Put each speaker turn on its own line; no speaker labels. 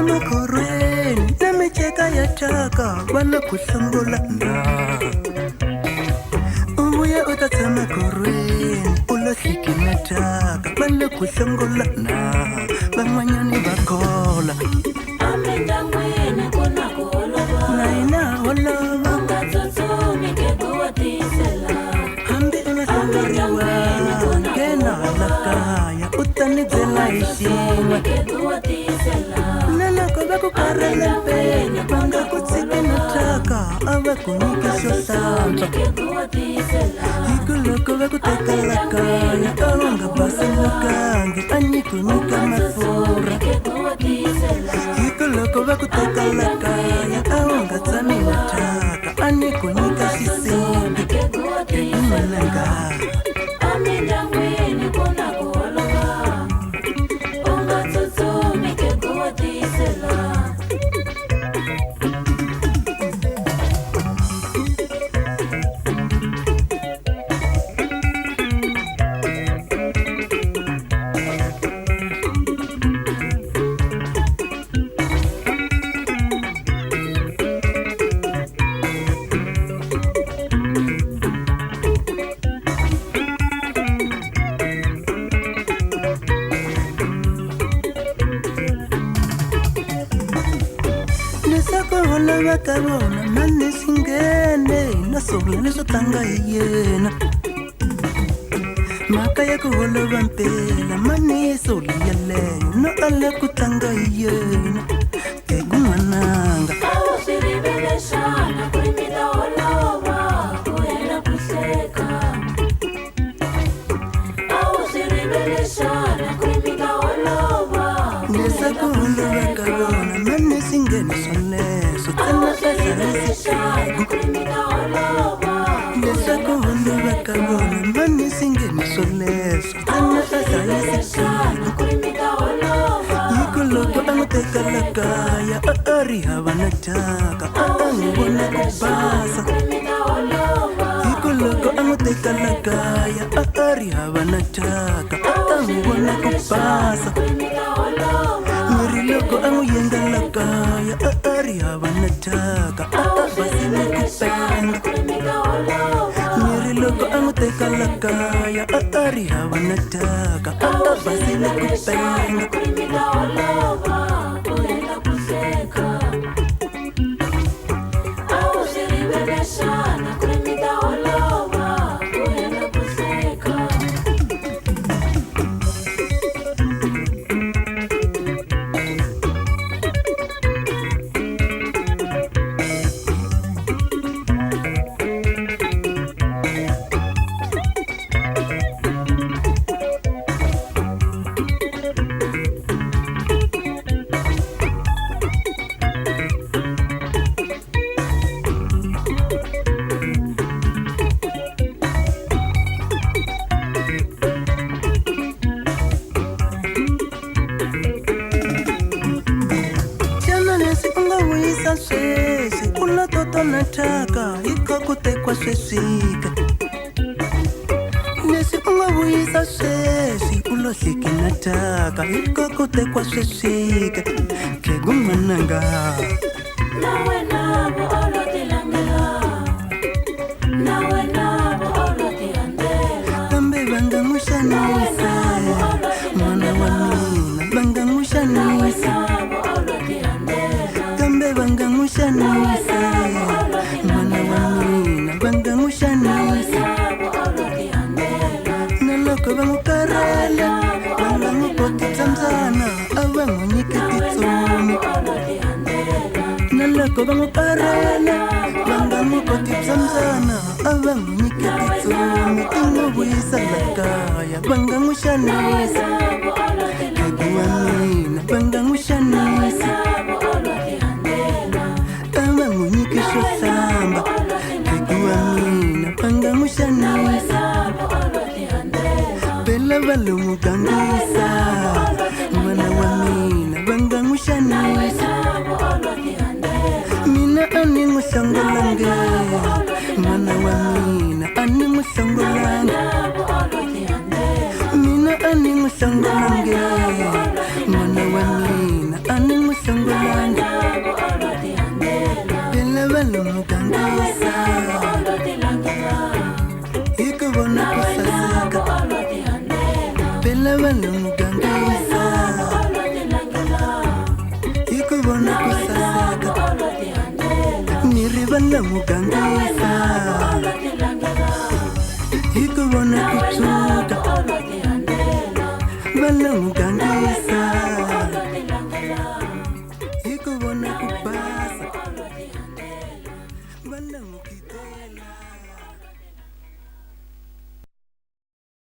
tshama khorweni na miceka ya thyaka va lo ku hlongola na. U vuya u ta tshama khorweni u lo hliki na thyaka va lo ku hlongola na. Van'wanyani va khola.
Emindyangwini ku na ku holova.
Na hina ha holova.
U nga tsutsumi gegu wa tiyisela.
Hambi u nga hlongoriwa nghena hala kaya u ta ni byela hi xin'we.
Gegu wa tiyisela.
Na loko va ku karhele mpela va nga ku tshiki na thyaka a va ku nyiki xo hlantswa.
Gegu wa tiyisela.
Hi ku loko va ku teka la kaya a wu nga baselekangi a ni ku nyika mafurha.
Gegu wa tiyisela.
Hi ku loko va ku teka la kaya a wu nga tshami na thyaka a ni ku nyika xisibi.
Gegu wa
Gegu
tiyisela.
n'wananga.
Emindyangwini ku na ku holova. U nga tsutsumi gegu wa tiyisela.
Leswaku holova ka vona mani swi nghene na sungula leswo tlanga hi yena. Mhaka ya ku holova mpela mani yi suli yeleyo no ala ku tlanga hi yena. Gegu n'wananga.
A wu swi rivele xana ku ri mi ta holova ku hela ku hleka. A wu swi rivele xana ku ri mi ta holova ku
Leswaku
hela ku
holova ka
hleka.
vona mani swi nghene swoleswo
A wu
ntsena
swi
a
rivele xana
hlayiseke.
ku ri mi ta holova ku
Leswaku
hela ku
holova ka
hleka.
vona mani swi nghene swoleswo
A wu
ntsena
swi
a
rivele xana
hlayiseke.
ku ri mi ta holova
Hi ku
ku
loko a
hela
n'wi
ku
teka la
hleka.
kaya a a ri hava na thyaka
A
a
wu
a
swi
n'wi vona ku
rivele xana
basa.
ku ri mi ta holova
Hi ku
ku
loko a
hela
n'wi
ku
teka la
hleka.
kaya a a ri hava na thyaka
A
a
wu
a
swi
n'wi vona ku
rivele xana
basa.
ku ri mi ta holova
Ni ri
ku
loko a
hela
n'wi
ku
yenga la
hleka.
kaya a a ri hava na thyaka
A
a
wu
a
swi
basile
rivele
ku
xana
penga.
ku ri mi ta holova
Ni ri
ku
loko a
hela
n'wi
ku
teka la
hleka.
kaya a a ri hava na thyaka
A
a
wu
a
swi
basile ku
rivele xana
penga.
ku ri mi ta holova ku hela ku hleka. A wu swi rivele xana ku ri mi ta holova ku hela ku hleka.
Xana leswi u nga vuyisa sweswi u lo toto na thyaka hi kha ku tekwa sweswika. Leswi u nga vuyisa sweswi u lo hliki na thyaka hi kha ku tekwa sweswika. Gegu n'wananga.
Na wena vo o lo tilangela. Na wena vo o lo tihandzela.
Kambe va nga n'wi
Na
xanisa
wena vo o lo
n'wana wa
tilangela.
mina va nga n'wi
Na
xanisa.
wena vo o lo tihandzela.
Kambe va nga n'wi
Na
xanisa
wena vo o lo
n'wana wa
tilangela.
mina va nga n'wi
Na
xanisa.
wena vo o lo tihandzela.
Na loko va n'wi
Na
karhele
wena vo
va
o
nga
lo
n'wi koti
tilangela.
tsambyana a va n'wi nyiki
Na wena
titsumi.
vo o lo tihandzela.
Na loko va n'wi
Na
karhele
wena vo
va
o
nga
lo
n'wi koti
tilangela.
tsambyana a va n'wi nyiki
Na wena
titsumi.
vo
Ti
o
n'wi
lo
vuyisa la
tihandzela.
kaya va nga n'wi
Na
xanisa.
wena vo o lo
Gegu wa
tilangela.
mina va nga n'wi
Na
xanisa.
wena vo o lo tihandzela.
A va n'wi nyiki
Na
xo
wena
hlamba.
vo o lo
Gegu wa
tilangela.
mina va nga n'wi
Na
xanisa.
wena vo o lo tihandzela.
Phela va lo n'wi
Na
gangisa
wena vo o lo
n'wana wa
tilangela.
mina va nga n'wi
Na
xanisa.
wena vo o lo tihandzela.
Mina a ni n'wi
Na
hlongolange
wena vo o lo
n'wana wa
tilangela.
mina a ni n'wi
Na
hlongolange.
wena vo o lo tihandzela.
Mina a ni n'wi
Na
hlongolange
wena vo o lo
n'wana wa
tilangela.
mina a ni n'wi
Na
hlongolange. Va lo n'wi gangisa hi ku vona ku saseka. Ni ri va lo n'wi gangisa hi ku vona ku tshuka. Va lo n'wi.